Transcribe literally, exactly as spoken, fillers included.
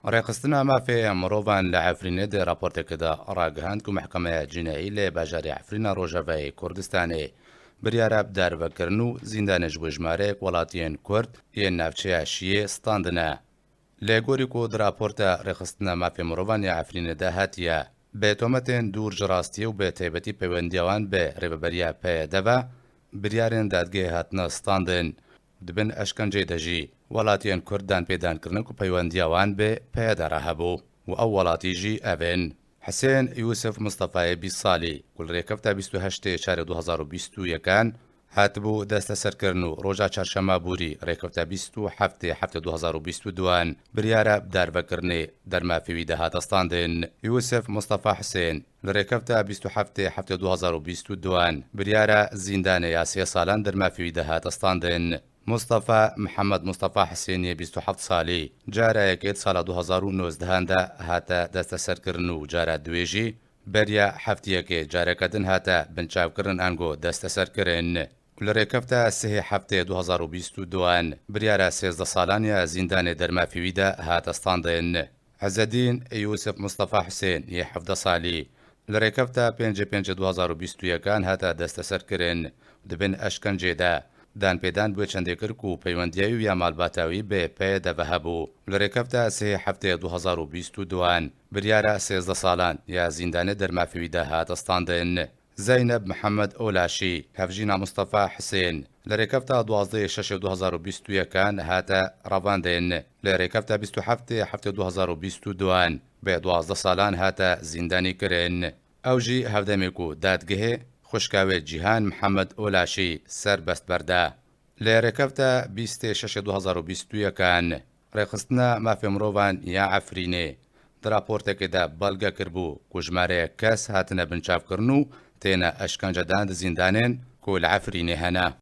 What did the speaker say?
Rêxistina mafê mirovan li Efrînê di raportekê de ragihand ku Mehkemeya Cînayî li bajarê Efrîna Rojavayê Kurdistanê biryara bi darvekirin û zîndanê ji bo jimareyek welatiyên Kurd yên navçeya Şiyê standine. Lê gorî ku di raporta Rêxistina Mafê Mirovan ya Efrînê de hatiye, bi tometên dûr ji rastiyê û bi taybetî peywendiya wan bi rêveberiya P Y D ve biryarên dadgehê hatine standin. Di bin eşkenceyê de jî welatiyên Kurd danpêdan kirine ku peywendiya wan bi P Y D re hebû û ew welatî jî ev in. Hisên Yûsif Mistefayê bîst salî, ku li rêkefta bîst û heştê çarê du hezar û bîst û yekan hatibû desteserkirin û roja çarşema borî rêkefta bîst û heftê heftê du hezar û bîst û duan biryara bi darvekirinê dermafê wî de hate standin. Yûsif Mistefa Hisên li rêkefta bîst û heftê heftê du hezar û bîst û duan biryara zîndanê ya sê salan dermafê wî de hate standin. Mustafa Mihemed Mustafa Hisêniyê bîst û heft salî, cara yekê di sala du hezar û nozdehan de hate desteserkirin û cara duê jî beriya heftiyekê careke din hate binçavkirin ango desteserkirin. Li rêkefta sihê heftê du hezar û bîst û duan biryara sêzdeh salan ya zîndanê dermafî wî de hate standin. Ezedîn Yûsif Mustafa Hisên yê hevdeh salî, li rêkefta pêncê pêncê du hezar û bîst û yekan hate desteserkirin. Di bin eşkencê de danpêdan bi wê çendê kir ku peywendiya wî ya malbata wî bi P Y D ve hebû. Li rêkefta sihê heftê du hezar û bîst û duan biryara sêzdeh salan ya zîndanê dermafê wî de hate standin. Zeyneb Mihemed Olaşî, hevjîna Mustafa Hisên, li rêkefta duwazdehê şeşê du hezar û bîst û yekan hate revandin. Li rêkefta bîst û heftê heftê du hezar û bîst û duan bi duwazdeh salan hate zîndanî kirin. Ew jî hevdemê ku dadgehê xwişka wê Cîhan Mihemed Olaşî serbest berde. Li rêkefta bîstê şeşê du hezar û bîst û yekan, Rêxistina Mafê Mirovan ya Efrînê di raportekê de belge kiribû ku jimareyek kes hatine binçavkirin û têne eşkencedan di zîndanên ku li Efrînê hene.